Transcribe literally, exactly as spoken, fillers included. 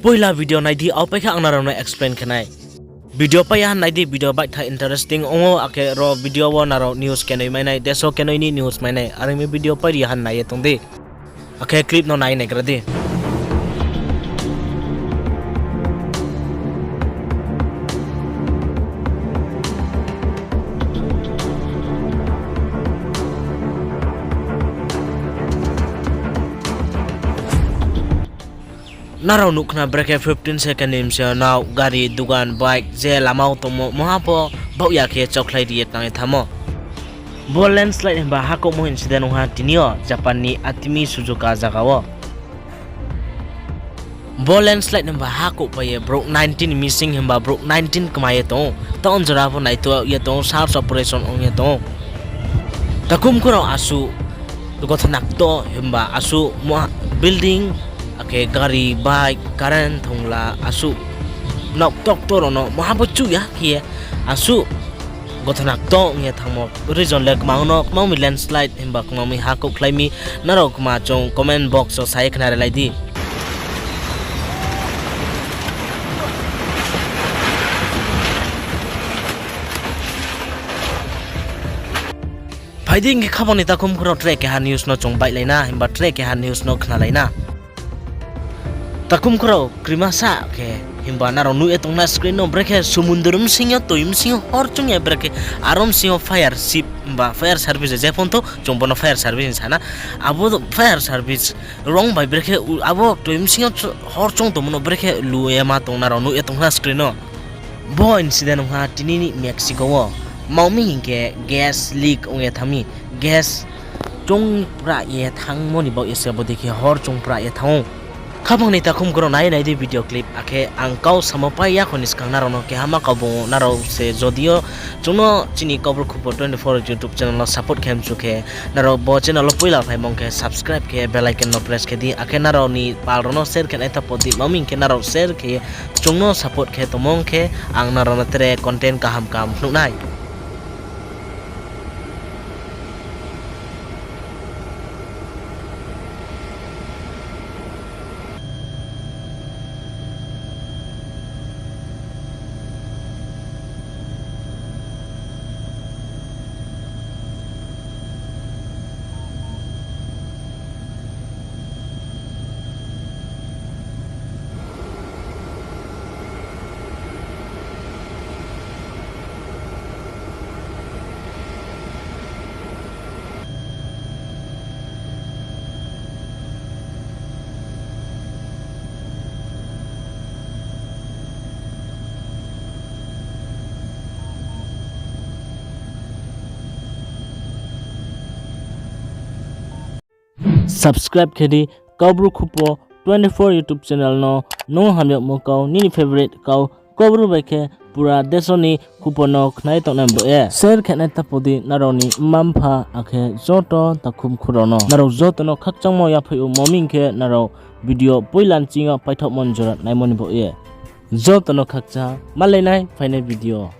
Poila video nai di, abo pai khe ang nrao no explain khe nai. Video pai ya nai di, video baitha interesting ong ou, akhe ro video wo nrao news kenoi mai nai, deso kenoi ni news mai nai, are mi video pai ri ya nai ye tong di. Akhe clip no nai naigra di. Nrao nuh khna brekhe fifteen second ni bsing yo nao, gari, dugan, bike je lama wo tongmo muha pho baoh ya khe chokhlai ri ye tang ye thanngmo. Bo landslide himba hakouhmo incident ong ha tini yo Japan ni Atami Suzuka zaga wo. Bo landslide himba hakouhpai ye brouh nineteen missing himba brouh nineteen kma ye tong ou. Taoh jora pho naithoh ye tong ou, search operation ong ye tong ou. Takhum khorao asuh gothona kto himba asuh building, akhe gari, bike, current thongla asuh nokto kto rao no muha pho chuh ya khe ye asuh gothona kto ong ye thanngmo reason le kma no, kma mi landslide himba kma mi hakouhkhlai mi, nrao kma chung comment box wo sa ye khnari lai di. Phai di hing khe khaphang ni takhum khorao tre keha news no chung baihlai na, himba tre keha news no khnalai na. Takhum khorao krima sa khe, himba nrao nuh ye tong na screen no, brekhe sumundru bsing yo, toi bsing yo, hor choung ye brekhe aro bsing yo fire ship, himba fire service je phone thou, chung bo no fire service hing sa na. Abo fire service rong bai brekhe abo toi bsing yo hor choung tongmo no brekhe lu ye ma tong nrao nuh ye tong na screen no. Bo incident ong ha tini ni Mexico wo. Kma mi hing khe gas leak ong ye thanng mi. Gas choung pra ye thanngmo ni baoh ye se bodei khe hor choung pra ye thanng ou. Khaphang ni takhum khorao nai nai di video clip, akhe ang kau samo pai ya kho ni skang nrao no keha ma kau bung ou, nrao se jodi yo chung no chini Kaubru Khupo twenty four YouTube channel no support khe mchu khe, nrao bo channel wo poila phaimung khe subscribe khe bell icon no press khe di, akhe nrao ni pal rao no share khe nai ta pho di, kma mi hing khe nrao share khe chung no support khe tongmung khe ang nrao no tre content kaham kaham phnuh nai. Subscribe khe di Kaubru Khupo twenty four YouTube channel no, nung hamyagmo kau, nini favorite kau, Kaubru bai khe pura deso ni khupo no khnai tongnai bo ye. Share khe nai ta pho di nrao ni mma mpha akhe joto takhum khorao no. Nrao joto no khakchangmo yaphaih ou, kma mi hing khe nrao video poila nching yo paithaohmo ni jora naimo ni bo ye. Joto no khakchang, malai nai phainai video.